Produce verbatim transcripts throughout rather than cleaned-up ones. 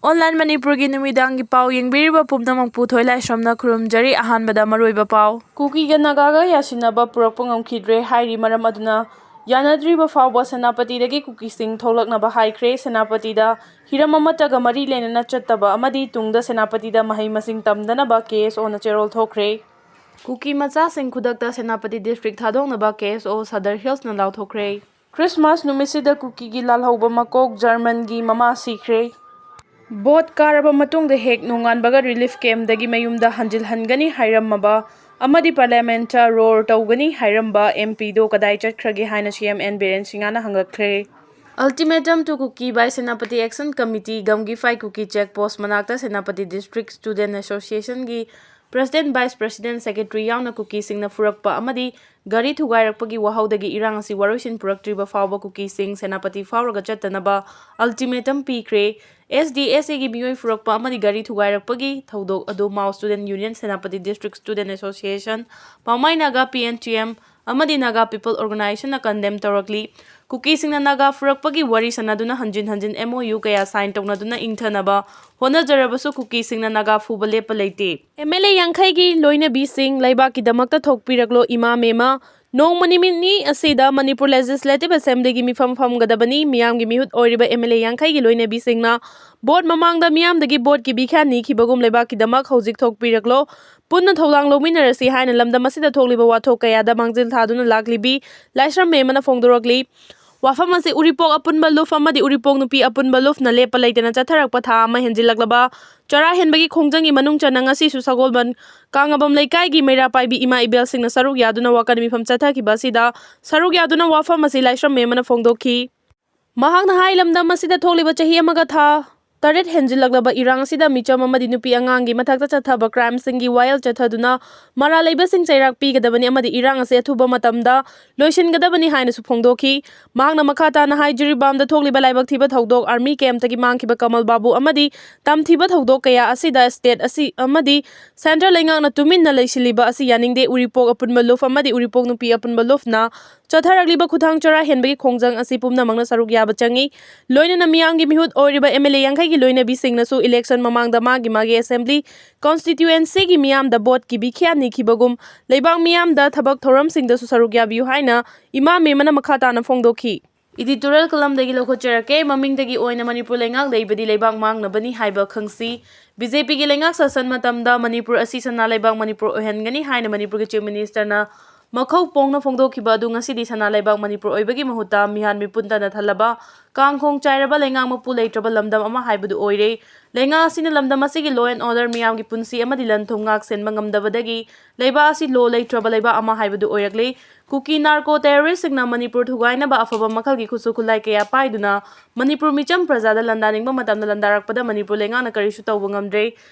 Online ꯃꯅꯤꯄꯨꯔꯒꯤ ꯅꯨꯃꯤꯗꯥꯡꯒꯤ ꯄꯥꯎ ꯌꯦꯡꯕꯤꯔꯤꯕ ꯄꯨꯝꯅꯃꯛꯄꯨ ꯊꯣꯏꯂꯥꯏꯁ꯭ꯔꯝꯅ ꯈꯨꯔꯨꯝꯖꯔꯤ꯫ ꯑꯍꯥꯟꯕꯗ ꯃꯔꯨꯑꯣꯏꯕ ꯄꯥꯎ꯫ ꯀꯨꯀꯤꯒ ꯅꯥꯒꯥꯒ ꯌꯥꯁꯤꯟꯅꯕ ꯄꯨꯔꯛꯄ ꯉꯝꯈꯤꯗ꯭ꯔꯦ ꯍꯥꯏꯔꯤ꯫ ꯃꯔꯝ ꯑꯗꯨꯅ ꯌꯥꯅꯗ꯭ꯔꯤꯕ ꯐꯥꯎꯕ ꯁꯦꯅꯥꯄꯇꯤꯗꯒꯤ ꯀꯨꯀꯤꯁꯤꯡ ꯊꯣꯛꯂꯛꯅꯕ ꯍꯥꯏꯈ꯭ꯔꯦ꯫ ꯁꯦꯅꯥꯄꯇꯤꯗ ꯍꯤꯔꯝ ꯑꯃꯠꯇꯒ ꯃꯔꯤ ꯂꯩꯅꯅ ꯆꯠꯇꯕ ꯑꯃꯗꯤ ꯇꯨꯡꯗ ꯁꯦꯅꯥꯄꯇꯤꯗ ꯃꯍꯩ ꯃꯁꯤꯡ ꯇꯝꯗꯅꯕ ꯀꯦ ꯑꯦꯁ ꯑꯣꯅ ꯆꯦꯔꯣꯜ ꯊꯣꯛꯈ꯭ꯔꯦ꯫ ꯀꯨꯀꯤ ꯃꯆꯥꯁꯤꯡ ꯈꯨꯗꯛꯇ ꯁꯦꯅꯥꯄꯇꯤ ꯗꯤꯁꯇ꯭ꯔꯤꯛ ꯊꯥꯗꯣꯛꯅꯕ ꯀꯦ ꯑꯦꯁ ꯑꯣ ꯁꯗꯔ ꯍꯤꯜꯁꯅ ꯂꯥꯎꯊꯣꯛꯈ꯭ꯔꯦ꯫ ꯈ꯭ꯔꯤꯁꯃꯥꯁ ꯅꯨꯃꯤꯠꯁꯤꯗ ꯀꯨꯀꯤꯒꯤ ꯂꯥꯜꯍꯧꯕ ꯃꯀꯣꯛ ꯖꯔꯃꯟꯒꯤ ꯃꯃꯥ ꯁꯤꯈ꯭ꯔꯦ꯫ ꯚꯣꯠ ꯀꯥꯔꯕ ꯃꯇꯨꯡꯗ ꯍꯦꯛ ꯅꯣꯡꯉꯥꯟꯕꯒ ꯔꯤꯂꯤꯐ ꯀꯦꯝꯗꯒꯤ ꯃꯌꯨꯝꯗ ꯍꯟꯖꯤꯜꯍꯟꯒꯅꯤ ꯍꯥꯏꯔꯝꯃꯕ ꯑꯃꯗꯤ ꯄꯥꯔꯂꯤꯌꯥꯃꯦꯟꯠꯇ ꯔꯣꯜ ꯇꯧꯒꯅꯤ ꯍꯥꯏꯔꯝꯕ ꯑꯦꯝ ꯄꯤꯗꯣ ꯀꯗꯥꯏ ꯆꯠꯈ꯭ꯔꯒꯦ ꯍꯥꯏꯅ ꯁꯤ ꯑꯦꯝ ꯑꯦꯟ ꯕꯤꯔꯦꯟ ꯁꯤꯡꯍꯅ ꯍꯪꯂꯛꯈ꯭ꯔꯦ꯫ Ultimatum to Kuki by Senapati Action Committee, ꯒꯝꯒꯤꯐꯥꯏ ꯀꯨꯀꯤ ꯆꯦꯛ ꯄꯣꯁ ꯃꯅꯥꯛꯇ ꯁꯦꯅꯥꯄꯇꯤ ꯗꯤꯁꯇ꯭ꯔꯤꯛ ꯁ꯭ꯇꯨꯗꯦꯟꯠ ꯑꯦꯁꯣꯁꯤꯌꯦꯁꯟꯒꯤ ꯄ꯭ꯔꯦꯁꯤꯗꯦꯟꯠ, ꯚꯥꯏꯁ ꯄ꯭ꯔꯦꯁꯤꯗꯦꯟꯠ, ꯁꯦꯀ꯭ꯔꯦꯇꯔꯤ ꯌꯥꯎꯅ ꯀꯨꯀꯤꯁꯤꯡꯅ ꯐꯨꯔꯛꯄ ꯑꯃꯗꯤ ꯒꯥꯔꯤ ꯊꯨꯒꯥꯏꯔꯛꯄꯒꯤ ꯋꯥꯍꯧꯗꯒꯤ ꯏꯔꯥꯡ ꯑꯁꯤ ꯋꯥꯔꯣꯏꯁꯤꯟ ꯄꯨꯔꯛꯇ꯭ꯔꯤꯕ ꯐꯥꯎꯕ ꯀꯨꯀꯤꯁꯤꯡ ꯁꯦꯅꯥꯄꯇꯤ ꯐꯥꯎꯔꯒ ꯆꯠꯇꯅꯕ ꯑꯜꯇꯤꯃꯦꯇꯝ ꯄꯤꯈ꯭ꯔꯦ꯫ ꯑꯦꯁ ꯗꯤ ꯑꯦꯁ ꯑꯦꯒꯤ ꯃꯤꯑꯣꯏ ꯐꯨꯔꯛꯄ ꯑꯃꯗꯤ ꯒꯥꯔꯤ ꯊꯨꯒꯥꯏꯔꯛꯄꯒꯤ ꯊꯧꯗꯣꯛ ꯑꯗꯨ Mao student union, Senapati district student association, Poumai Naga P N T M ꯑꯃꯗꯤ ꯅꯥꯒꯥ ꯄꯤꯄꯜ ꯑꯣꯔꯒꯅꯥꯏꯖꯦꯁꯟꯅ ꯀꯟꯗꯦꯝ ꯇꯧꯔꯛꯂꯤ꯫ ꯀꯨꯀꯤꯁꯤꯡꯅ ꯅꯥꯒꯥ ꯐꯨꯔꯛꯄꯒꯤ ꯋꯥꯔꯤ ꯁꯥꯟꯅꯗꯨꯅ ꯍꯟꯖꯤꯟ ꯍꯟꯖꯤꯟ ꯑꯦꯝ ꯑꯣ ꯌꯨ ꯀꯌꯥ ꯁꯥꯏꯟ ꯇꯧꯅꯗꯨꯅ ꯏꯪꯊꯅꯕ ꯍꯣꯠꯅꯖꯔꯕꯁꯨ ꯀꯨꯀꯤꯁꯤꯡꯅ ꯅꯥꯒꯥ ꯐꯨꯕ ꯂꯦꯞꯄ ꯂꯩꯇꯦ꯫ ꯑꯦꯝ ꯑꯦꯜ ꯑꯦ ꯌꯥꯡꯈꯩꯒꯤ ꯂꯣꯏꯅꯕꯤꯁꯤꯡ ꯂꯩꯕꯥꯛꯀꯤꯗꯃꯛꯇ ꯊꯣꯛꯄꯤꯔꯛꯂꯣ ꯏꯃꯥ ꯃꯦꯃꯥ꯫ ꯅꯣꯡꯃ ꯅꯤꯅꯤ ꯑꯁꯤꯗ ꯃꯅꯤꯄꯨꯔ ꯂꯦꯖꯤꯁꯂꯦꯇꯤꯚ ꯑꯦꯁꯦꯝꯕ꯭ꯂꯤꯒꯤ ꯃꯤꯐꯝ ꯐꯝꯒꯗꯕꯅꯤ꯫ ꯃꯤꯌꯥꯝꯒꯤ ꯃꯤꯍꯨꯠ ꯑꯣꯏꯔꯤꯕ ꯑꯦꯝ ꯑꯦꯜ ꯑꯦ ꯌꯥꯡꯈꯩꯒꯤ ꯂꯣꯏꯅꯕꯤꯁꯤꯡꯅ ꯚꯣꯠ ꯃꯃꯥꯡꯗ ꯃꯤꯌꯥꯝꯗꯒꯤ ꯚꯣꯠꯀꯤ ꯕꯤꯈ꯭ꯌꯥ ꯅꯤꯈꯤꯕꯒꯨꯝ ꯂꯩꯕꯥꯛꯀꯤꯗꯃꯛ ꯍꯧꯖꯤꯛ ꯊꯣꯛꯄꯤꯔꯛꯂꯣ꯫ ꯄꯨꯟꯅ ꯊꯧꯗꯥꯡ ꯂꯧꯃꯤꯟꯅꯔꯁꯤ ꯍꯥꯏꯅ ꯂꯝꯗꯝ ꯑꯁꯤꯗ ꯊꯣꯛꯂꯤꯕ ꯋꯥꯊꯣꯛ ꯀꯌꯥꯗ ꯃꯥꯡꯖꯤꯜ ꯊꯥꯗꯨꯅ ꯂꯥꯛꯂꯤꯕꯤ ꯂꯥꯏꯁ꯭ꯔꯝ ꯃꯦꯝ ꯑꯃꯅ ꯐꯣꯡꯗꯣꯔꯛꯂꯤ꯫ ꯋꯥꯐꯝ ꯑꯁꯤ ꯎꯔꯤꯄꯣꯛ ꯑꯄꯨꯟꯕ ꯂꯨꯞ ꯑꯃꯗꯤ ꯎꯔꯤꯄꯣꯛ ꯅꯨꯄꯤ ꯑꯄꯨꯟꯕ ꯂꯨꯞꯅ ꯂꯦꯞꯄ ꯂꯩꯇꯅ ꯆꯠꯊꯔꯛꯄ ꯊꯥ ꯑꯃ ꯍꯦꯟꯖꯤꯜꯂꯛꯂꯕ ꯆꯔꯥ ꯍꯦꯟꯕꯒꯤ ꯈꯣꯡꯖꯪꯒꯤ ꯃꯅꯨꯡ ꯆꯟꯅ ꯉꯁꯤꯁꯨ ꯁꯒꯣꯜꯕꯟ ꯀꯥꯡꯉꯕꯝ ꯂꯩꯀꯥꯏꯒꯤ ꯃꯩꯔꯥ ꯄꯥꯏꯕꯤ ꯏꯃꯥ ꯏꯕꯦꯜꯁꯤꯡꯅ ꯁꯔꯨꯛ ꯌꯥꯗꯨꯅ ꯋꯥꯀꯠ ꯃꯤꯐꯝ ꯆꯠꯊꯈꯤꯕ ꯑꯁꯤꯗ ꯁꯔꯨꯛ ꯌꯥꯗꯨꯅ ꯋꯥꯐꯝ ꯑꯁꯤ ꯂꯥꯏꯁ꯭ꯔꯝ ꯃꯦꯝ ꯑꯃꯅ ꯐꯣꯡꯗꯣꯛꯈꯤ꯫ ꯃꯍꯥꯛꯅ ꯍꯥꯏ, ꯂꯝꯗꯝ ꯑꯁꯤꯗ ꯊꯣꯛꯂꯤꯕ ꯆꯍꯤ ꯑꯃꯒ ꯊꯥ ꯇꯔꯦꯠ ꯍꯦꯟꯖꯤꯜꯂꯛꯂꯕ ꯏꯔꯥꯡ ꯑꯁꯤꯗ ꯃꯤꯆꯝ ꯑꯃꯗꯤ ꯅꯨꯄꯤ ꯑꯉꯥꯡꯒꯤ ꯃꯊꯛꯇ ꯆꯠꯊꯕ ꯀ꯭ꯔꯥꯏꯝꯁꯤꯡꯒꯤ ꯋꯥꯌꯦꯜ ꯆꯠꯊꯗꯨꯅ ꯃꯔꯥꯜ ꯂꯩꯕꯁꯤꯡ ꯆꯩꯔꯥꯛ ꯄꯤꯒꯗꯕꯅꯤ ꯑꯃꯗꯤ ꯏꯔꯥꯡ ꯑꯁꯤ ꯑꯊꯨꯕ ꯃꯇꯝꯗ ꯂꯣꯏꯁꯤꯟꯒꯗꯕꯅꯤ ꯍꯥꯏꯅꯁꯨ ꯐꯣꯡꯗꯣꯛꯈꯤ꯫ ꯃꯍꯥꯛꯅ ꯃꯈꯥ ꯇꯥꯅ ꯍꯥꯏ, ꯖꯤꯔꯤꯕꯥꯝꯗ ꯊꯣꯛꯂꯤꯕ ꯂꯥꯏꯕꯛ ꯊꯤꯕ ꯊꯧꯗꯣꯛ, ꯑꯥꯔꯃꯤ ꯀꯦꯝꯞꯇꯒꯤ ꯃꯥꯡꯈꯤꯕ ꯀꯃꯜ ꯕꯥꯕꯨ ꯑꯃꯗꯤ ꯇꯝꯊꯤꯕ ꯊꯧꯗꯣꯛ ꯀꯌꯥ ꯑꯁꯤꯗ ꯁ꯭ꯇꯦꯠ ꯑꯁꯤ ꯑꯃꯗꯤ ꯁꯦꯟꯇ꯭ꯔꯦꯜ ꯂꯩꯉꯥꯛꯅ ꯇꯨꯃꯤꯟꯅ ꯂꯩꯁꯤꯜꯂꯤꯕ ꯑꯁꯤ ꯌꯥꯅꯤꯡꯗꯦ꯫ ꯎꯔꯤꯄꯣꯛ ꯑꯄꯨꯟꯕ ꯂꯨꯞ ꯑꯃꯗꯤ ꯎꯔꯤꯄꯣꯛ ꯅꯨꯄꯤ ꯑꯄꯨꯟꯕ ꯂꯨꯞꯅ ꯆꯠꯊꯔꯛꯂꯤꯕ ꯈꯨꯊꯥꯡ ꯆꯔꯥ ꯍꯦꯟꯕꯒꯤ ꯈꯣꯡꯖꯪ ꯑꯁꯤ ꯄꯨꯝꯅꯃꯛꯅ ꯁꯔꯨꯛ ꯌꯥꯕ ꯆꯪꯏ꯫ ꯂꯣꯏꯅꯅ ꯃꯤꯌꯥꯝꯒꯤ ꯃꯤꯍꯨꯠ ꯑꯣꯏꯔꯤꯕ M L A ꯌꯥꯡꯈꯩꯒꯤ ꯂꯣꯏꯅꯕꯤꯁꯤꯡꯅꯁꯨ election ꯃꯃꯥꯡꯗ ꯃꯥꯒꯤ ꯃꯥꯒꯤ assembly constituencyꯒꯤ ꯃꯤꯌꯥꯝꯗ voteꯀꯤ ꯕꯤꯈ꯭ꯌꯥ ꯅꯤꯈꯤꯕꯒꯨꯝ ꯂꯩꯕꯥꯛ ꯃꯤꯌꯥꯝꯗ ꯊꯕꯛ ꯊꯧꯔꯝꯁꯤꯡꯗꯁꯨ ꯁꯔꯨꯛ ꯌꯥꯕꯤꯌꯨ ꯍꯥꯏꯅ ꯏꯃꯥ ꯃꯦꯃꯅ ꯃꯈꯥ ꯇꯥꯅ ꯐꯣꯡꯗꯣꯛꯈꯤ꯫ Editorial columnꯗꯒꯤ ꯂꯧꯈꯠꯆꯔꯛꯀꯦ꯫ ꯃꯃꯤꯡꯗꯒꯤ ꯑꯣꯏꯅ ꯃꯅꯤꯄꯨꯔ ꯂꯩꯉꯥꯛ ꯂꯩꯕꯗꯤ ꯂꯩꯕꯥꯛ ꯃꯥꯡꯅꯕꯅꯤ ꯍꯥꯏꯕ ꯈꯪꯁꯤ꯫ BJPꯒꯤ ꯂꯩꯉꯥꯛ ꯁꯥꯁꯟ ꯃꯇꯝꯗ ꯃꯅꯤꯄꯨꯔ ꯑꯁꯤ ꯁꯅꯥ ꯂꯩꯕꯥꯛ ꯃꯅꯤꯄꯨꯔ ꯑꯣꯏꯍꯟꯒꯅꯤ ꯍꯥꯏꯅ ꯃꯅꯤꯄꯨꯔꯒꯤ Chief Ministerꯅ ꯃꯈꯧ ꯄꯣꯡꯅ ꯐꯣꯡꯗꯣꯛꯈꯤꯕ ꯑꯗꯨ ꯉꯁꯤꯗꯤ ꯁꯅꯥ ꯂꯩꯕꯥꯛ ꯃꯅꯤꯄꯨꯔ ꯑꯣꯏꯕꯒꯤ ꯃꯍꯨꯠꯇ ꯃꯤꯍꯥꯟ ꯃꯤꯄꯨꯟ ꯇꯅ ꯊꯜꯂꯕ, ꯀꯥꯡꯈꯣꯡ ꯆꯥꯏꯔꯕ ꯂꯩꯉꯥꯛ ꯃꯄꯨ ꯂꯩꯇ꯭ꯔꯕ ꯂꯝꯗꯝ ꯑꯃ ꯍꯥꯏꯕꯗꯨ ꯑꯣꯏꯔꯦ꯫ ꯂꯩꯉꯥꯛ ꯑꯁꯤꯅ ꯂꯝꯗꯝ ꯑꯁꯤꯒꯤ law and order, ꯃꯤꯌꯥꯝꯒꯤ ꯄꯨꯟꯁꯤ ꯑꯃꯗꯤ ꯂꯟ ꯊꯨꯝ ꯉꯥꯛ ꯁꯦꯟꯕ ꯉꯝꯗꯕꯗꯒꯤ ꯂꯩꯕꯥꯛ ꯑꯁꯤ law ꯂꯩꯇ꯭ꯔꯕ ꯂꯩꯕꯥꯛ ꯑꯃ ꯍꯥꯏꯕꯗꯨ ꯑꯣꯏꯔꯛꯂꯦ꯫ ꯀꯨꯀꯤ narco terroristꯁꯤꯡꯅ ꯃꯅꯤꯄꯨꯔ ꯊꯨꯒꯥꯏꯅꯕ ꯑꯐꯕ ꯃꯈꯜꯒꯤ ꯈꯨꯠꯁꯨ ꯈꯨꯠꯂꯥꯏ ꯀꯌꯥ ꯄꯥꯏꯗꯨꯅ ꯃꯅꯤꯄꯨꯔ ꯃꯤꯆꯝ ꯄ꯭ꯔꯖꯥꯗ ꯂꯥꯟꯗꯥꯅꯤꯡꯕ ꯃꯇꯝꯗ ꯂꯥꯟꯗꯥꯔꯛꯄꯗ ꯃꯅꯤꯄꯨꯔ ꯂꯩꯉꯥꯛꯅ ꯀꯔꯤꯁꯨ ꯇꯧꯕ ꯉꯝꯗ꯭ꯔꯦ꯫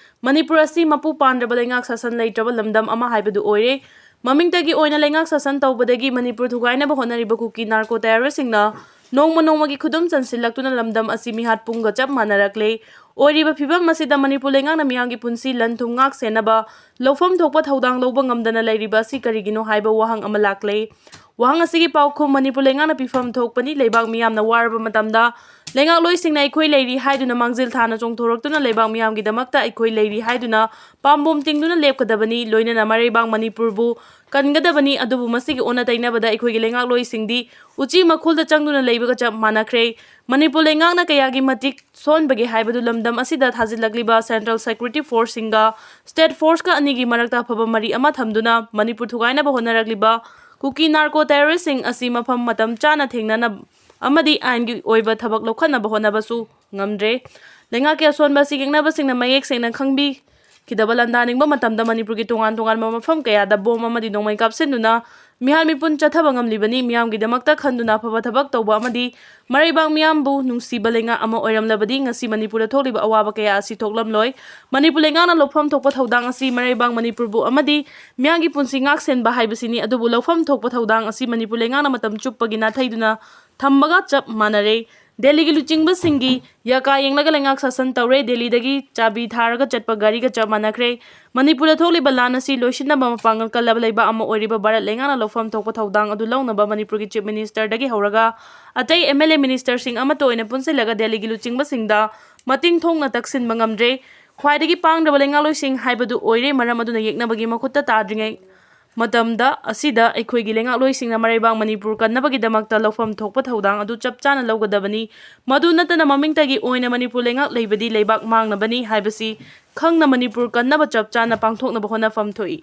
ꯃꯅꯤꯄꯨꯔ ꯑꯁꯤ ꯃꯄꯨ ꯄꯥꯟꯗ꯭ꯔꯕ ꯂꯩꯉꯥꯛ ꯁꯥꯁꯟ ꯂꯩꯇ꯭ꯔꯕ ꯂꯝꯗꯝ ꯑꯃ ꯍꯥꯏꯕꯗꯨ ꯑꯣꯏꯔꯦ꯫ ꯃꯃꯤꯡꯇꯒꯤ ꯑꯣꯏꯅ ꯂꯩꯉꯥꯛ ꯁꯥꯁꯟ ꯇꯧꯕꯗꯒꯤ ꯃꯅꯤꯄꯨꯔ ꯊꯨꯒꯥꯏꯅꯕ ꯍꯣꯠꯅꯔꯤꯕ ꯀꯨꯀꯤ narco terroristꯁꯤꯡꯅ ꯅꯣꯡꯃ ꯅꯣꯡꯃꯒꯤ ꯈꯨꯗꯨꯝ ꯆꯟꯁꯤꯜꯂꯛꯇꯨꯅ ꯂꯝꯗꯝ ꯑꯁꯤ ꯃꯤꯍꯥꯠ ꯄꯨꯡꯒ ꯆꯞ ꯃꯥꯟꯅꯔꯛꯂꯦ꯫ ꯑꯣꯏꯔꯤꯕ ꯐꯤꯕꯝ ꯑꯁꯤꯗ ꯃꯅꯤꯄꯨꯔ ꯂꯩꯉꯥꯛꯅ ꯃꯤꯌꯥꯝꯒꯤ ꯄꯨꯟꯁꯤ ꯂꯟ ꯊꯨꯝ ꯉꯥꯛ ꯁꯦꯟꯅꯕ ꯂꯧꯐꯝ ꯊꯣꯛꯄ ꯊꯧꯗꯥꯡ ꯂꯧꯕ ꯉꯝꯗꯅ ꯂꯩꯔꯤꯕ ꯑꯁꯤ ꯀꯔꯤꯒꯤꯅꯣ ꯍꯥꯏꯕ ꯋꯥꯍꯪ ꯑꯃ ꯂꯥꯛꯂꯦ꯫ ꯋꯥꯍꯪ ꯑꯁꯤꯒꯤ ꯄꯥꯎꯈꯨꯝ ꯃꯅꯤꯄꯨꯔ ꯂꯩꯉꯥꯛꯅ ꯄꯤꯐꯝ ꯊꯣꯛꯄꯅꯤ꯫ ꯂꯩꯕꯥꯛ ꯃꯤꯌꯥꯝꯅ ꯋꯥꯔꯕ ꯃꯇꯝꯗ ꯂꯩꯉꯥꯛꯂꯣꯏꯁꯤꯡꯅ ꯑꯩꯈꯣꯏ ꯂꯩꯔꯤ ꯍꯥꯏꯗꯨꯅ ꯃꯥꯡꯖꯤꯜ ꯊꯥꯅ ꯆꯣꯡꯊꯣꯔꯛꯇꯨꯅ ꯂꯩꯕꯥꯛ ꯃꯤꯌꯥꯝꯒꯤꯗꯃꯛꯇ ꯑꯩꯈꯣꯏ ꯂꯩꯔꯤ ꯍꯥꯏꯗꯨꯅ ꯄꯥꯝꯕꯣꯝ ꯇꯤꯡꯗꯨꯅ ꯂꯦꯞꯀꯗꯕꯅꯤ꯫ ꯂꯣꯏꯅꯅ ꯃꯔꯩꯕꯥꯛ ꯃꯅꯤꯄꯨꯔꯕꯨ ꯀꯟꯒꯗꯕꯅꯤ꯫ ꯑꯗꯨꯕꯨ ꯃꯁꯤꯒꯤ ꯑꯣꯟꯅ ꯇꯩꯅꯕꯗ ꯑꯩꯈꯣꯏꯒꯤ ꯂꯩꯉꯥꯛꯂꯣꯏꯁꯤꯡꯗꯤ ꯎꯆꯤ ꯃꯈꯨꯜꯗ ꯆꯪꯗꯨꯅ ꯂꯩꯕꯒ ꯆꯞ ꯃꯥꯟꯅꯈ꯭ꯔꯦ꯫ ꯃꯅꯤꯄꯨꯔ ꯂꯩꯉꯥꯛꯅ ꯀꯌꯥꯒꯤ ꯃꯇꯤꯛ ꯁꯣꯟꯕꯒꯦ ꯍꯥꯏꯕꯗꯨ ꯂꯝꯗꯝ ꯑꯁꯤꯗ ꯊꯥꯖꯤꯜꯂꯛꯂꯤꯕ central security forceꯁꯤꯡꯒ state forceꯀ ꯑꯅꯤꯒꯤ ꯃꯔꯛꯇ ꯑꯐꯕ ꯃꯔꯤ ꯑꯃ ꯊꯝꯗꯨꯅ ꯃꯅꯤꯄꯨꯔ ꯊꯨꯒꯥꯏꯅꯕ ꯍꯣꯠꯅꯔꯛꯂꯤꯕ ꯀꯨꯀꯤ narco terroristꯁꯤꯡ ꯑꯁꯤ ꯃꯐꯝ ꯃꯇꯝ ꯆꯥꯅ ꯊꯦꯡꯅꯅ ꯑꯃꯗꯤ ꯑꯥꯏꯟꯒꯤ ꯑꯣꯏꯕ ꯊꯕꯛ ꯂꯧꯈꯠꯅꯕ ꯍꯣꯠꯅꯕꯁꯨ ꯉꯝꯗ꯭ꯔꯦ꯫ ꯂꯩꯉꯥꯛꯀꯤ ꯑꯁꯣꯟꯕ ꯑꯁꯤ ꯌꯦꯛꯅꯕꯁꯤꯡꯅ ꯃꯌꯦꯛ ꯁꯦꯡꯅ ꯈꯪꯕꯤꯈꯤꯗꯕ ꯂꯥꯟꯗꯥꯅꯤꯡꯕ ꯃꯇꯝꯗ ꯃꯅꯤꯄꯨꯔꯒꯤ ꯇꯣꯉꯥꯟ ꯇꯣꯉꯥꯟꯕ ꯃꯐꯝ ꯀꯌꯥꯗ ꯕꯣꯝ ꯑꯃꯗꯤ ꯅꯣꯡꯃꯩ ꯀꯥꯞꯁꯤꯟꯗꯨꯅ ꯃꯤꯍꯥꯠ ꯃꯤꯄꯨꯟ ꯆꯠꯊꯕ ꯉꯝꯂꯤꯕꯅꯤ꯫ ꯃꯤꯌꯥꯝꯒꯤꯗꯃꯛꯇ ꯈꯟꯗꯨꯅ ꯑꯐꯕ ꯊꯕꯛ ꯇꯧꯕ ꯑꯃꯗꯤ ꯃꯔꯩꯕꯥꯛ ꯃꯤꯌꯥꯝꯕꯨ ꯅꯨꯡꯁꯤꯕ ꯂꯩꯉꯥꯛ ꯑꯃ ꯑꯣꯏꯔꯝꯂꯕꯗꯤ ꯉꯁꯤ ꯃꯅꯤꯄꯨꯔꯗ ꯊꯣꯛꯂꯤꯕ ꯑꯋꯥꯕ ꯀꯌꯥ ꯑꯁꯤ ꯊꯣꯛꯂꯝꯂꯣꯏ꯫ ꯃꯅꯤꯄꯨꯔ ꯂꯩꯉꯥꯛꯅ ꯂꯧꯐꯝ ꯊꯣꯛꯄ ꯊꯧꯗꯥꯡ ꯑꯁꯤ ꯃꯔꯩꯕꯥꯛ ꯃꯅꯤꯄꯨꯔꯕꯨ ꯑꯃꯗꯤ ꯃꯤꯌꯥꯝꯒꯤ ꯄꯨꯟꯁꯤ ꯉꯥꯛ ꯁꯦꯟꯕ ꯍꯥꯏꯕꯁꯤꯅꯤ꯫ ꯑꯗꯨꯕꯨ ꯂꯧꯐꯝ ꯊꯣꯛꯄ ꯊꯧꯗꯥꯡ ꯑꯁꯤ ꯃꯅꯤꯄꯨꯔ ꯂꯩꯉꯥꯛꯅ ꯃꯇꯝ ꯆꯨꯞꯄꯒꯤ ꯅꯥꯊꯩꯗꯨꯅ ꯊꯝꯕꯒ ꯆꯞ ꯃꯥꯟꯅꯔꯦ꯫ ꯗꯦꯜꯂꯤꯒꯤ ꯂꯨꯆꯤꯡꯕꯁꯤꯡꯒꯤ ꯌꯥꯀꯥ ꯌꯦꯡꯂꯒ ꯂꯩꯉꯥꯛ ꯁꯥꯁꯟ ꯇꯧꯔꯦ꯫ ꯗꯦꯜꯂꯤꯗꯒꯤ ꯆꯥꯕꯤ ꯊꯥꯔꯒ ꯆꯠꯄ ꯒꯥꯔꯤꯒ ꯆꯞ ꯃꯥꯟꯅꯈ꯭ꯔꯦ꯫ ꯃꯅꯤꯄꯨꯔꯗ ꯊꯣꯛꯂꯤꯕ ꯂꯥꯟ ꯑꯁꯤ ꯂꯣꯏꯁꯤꯟꯅꯕ ꯃꯄꯥꯡꯒꯜ ꯀꯜꯂꯕ ꯂꯩꯕꯥꯛ ꯑꯃ ꯑꯣꯏꯔꯤꯕ ꯚꯥꯔꯠ ꯂꯩꯉꯥꯛꯅ ꯂꯧꯐꯝ ꯊꯣꯛꯄ ꯊꯧꯗꯥꯡ ꯑꯗꯨ ꯂꯧꯅꯕ ꯃꯅꯤꯄꯨꯔꯒꯤ ꯆꯤꯐ ꯃꯤꯅꯤꯁꯇꯔꯗꯒꯤ ꯍꯧꯔꯒ ꯑꯇꯩ ꯑꯦꯝ ꯑꯦꯜ ꯑꯦ ꯃꯤꯅꯤꯁꯇꯔꯁꯤꯡ ꯑꯃꯠꯇ ꯑꯣꯏꯅ ꯄꯨꯟꯁꯤꯜꯂꯒ ꯗꯦꯜꯂꯤꯒꯤ ꯂꯨꯆꯤꯡꯕꯁꯤꯡꯗ ꯃꯇꯤꯡ ꯊꯣꯛꯅ ꯇꯛꯁꯤꯟꯕ ꯉꯝꯗ꯭ꯔꯦ꯫ ꯈ꯭ꯋꯥꯏꯗꯒꯤ ꯄꯥꯡꯗ꯭ꯔꯕ ꯂꯩꯉꯥꯛꯂꯣꯏꯁꯤꯡ ꯍꯥꯏꯕꯗꯨ ꯑꯣꯏꯔꯦ꯫ ꯃꯔꯝ ꯑꯗꯨꯅ ꯌꯦꯛꯅꯕꯒꯤ ꯃꯈꯨꯠꯇ ꯇꯥꯗ꯭ꯔꯤꯉꯩ ꯃꯇꯝꯗ ꯑꯁꯤꯗ ꯑꯩꯈꯣꯏꯒꯤ ꯂꯩꯉꯥꯛꯂꯣꯏꯁꯤꯡꯅ ꯃꯔꯩꯕꯥꯛ ꯃꯅꯤꯄꯨꯔ ꯀꯟꯅꯕꯒꯤꯗꯃꯛꯇ ꯂꯧꯐꯝ ꯊꯣꯛꯄ ꯊꯧꯗꯥꯡ ꯑꯗꯨ ꯆꯞ ꯆꯥꯅ ꯂꯧꯒꯗꯕꯅꯤ꯫ ꯃꯗꯨ ꯅꯠꯇꯅ ꯃꯃꯤꯡꯇꯒꯤ ꯑꯣꯏꯅ ꯃꯅꯤꯄꯨꯔ ꯂꯩꯉꯥꯛ ꯂꯩꯕꯗꯤ ꯂꯩꯕꯥꯛ ꯃꯥꯡꯅꯕꯅꯤ ꯍꯥꯏꯕꯁꯤ ꯈꯪꯅ ꯃꯅꯤꯄꯨꯔ ꯀꯟꯅꯕ ꯆꯞ ꯆꯥꯅ ꯄꯥꯡꯊꯣꯛꯅꯕ ꯍꯣꯠꯅꯐꯝ ꯊꯣꯛꯏ꯫